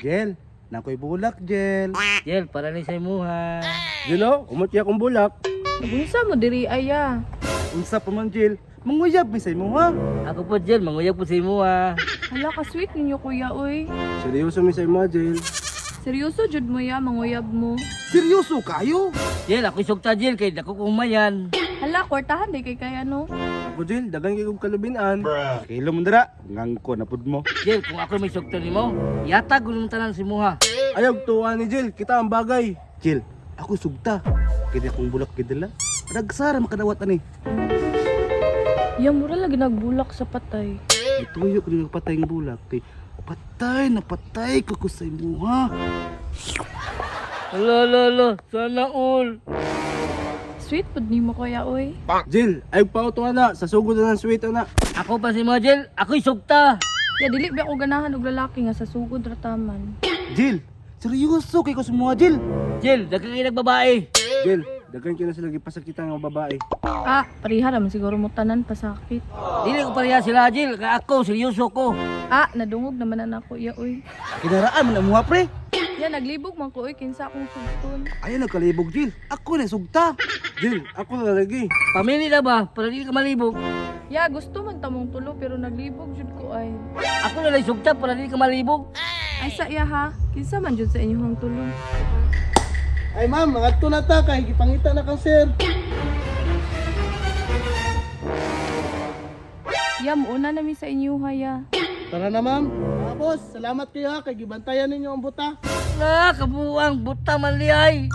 Jel, nakoy bulak, Jel. Jel, para ni sa imuha. Jel, oh, umot kaya akong bulak. Unsa mo diri aya? Unsa pa man, Jel? Manguyab mi sa imuha. Ako po, Jel, manguyab po sa imuha. Hala ka sweet ninyo, kuya, oy. Seryoso mi sa imo, Jel. Seryoso jud mo ya, manguyab mo. Seryoso kayo? Jel, ako sugta, Jel, kay dako kong mayan. Hala, kwartahan day kay kay ano. Ako, Jel, dagan kay kong kalubinan. Kilo mo dira, ngangko na pud mo. Jel, kung ako may sugta nimo, yatag ko nung tanan si imuha. Ayaw tuwa ni Jel, kita ang bagay. Jel, ako sugta. Kaya akong bulak gidala. Ragsara makadawat ani. Ya, mura lagi nagbulak sa patay. Ituyo ko ng patay ng bulak kay patay na patay ko ko sa imuha. Alo, alo, alo, sana all. Sweet pud nimo, kuya, oy. Jel, ayaw pa tuwa na, sa sugod na ng sweet na. Ako pa si imuha, Jel, ako'y sugta. Ya, dili ba ako ganahan og lalaki nga sa sugod ra taman. Jel, seryoso kay ko sa imuha, Jel. Jel, daghan kay nagbabae. Jel, dagan kay na sila gipasakitan ng babae. Ah, pareha ra man siguro mo tanan pasakit. Dili ko pareha sila, Jel, kay ako, seryoso ko. Ah, nadungog naman na nako ya, oy. Kinaraan man ang imuha, pre. Ya, naglibog man ko oy kinsa akong sugton. Ayaw nagkalibog, Jel. Ako na sugta. Jel, ako na lagi. Pamili na ba, para dili ka malibog. Ya, gusto man tamong tulo pero naglibog jud ko ay. Ako na lang sugta para dili ka malibog. Ay sa iya ha, kinsa man jud sa inyong tulo. Ay ma'am, mangadto na ta kay gipangita na kang sir. Ya, muuna na mi sa inyo ha ya. Tara na, ma'am. Mga boss, salamat kayo ha kay gibantayan ninyo ang buta. Na, kabuang, buta man liay.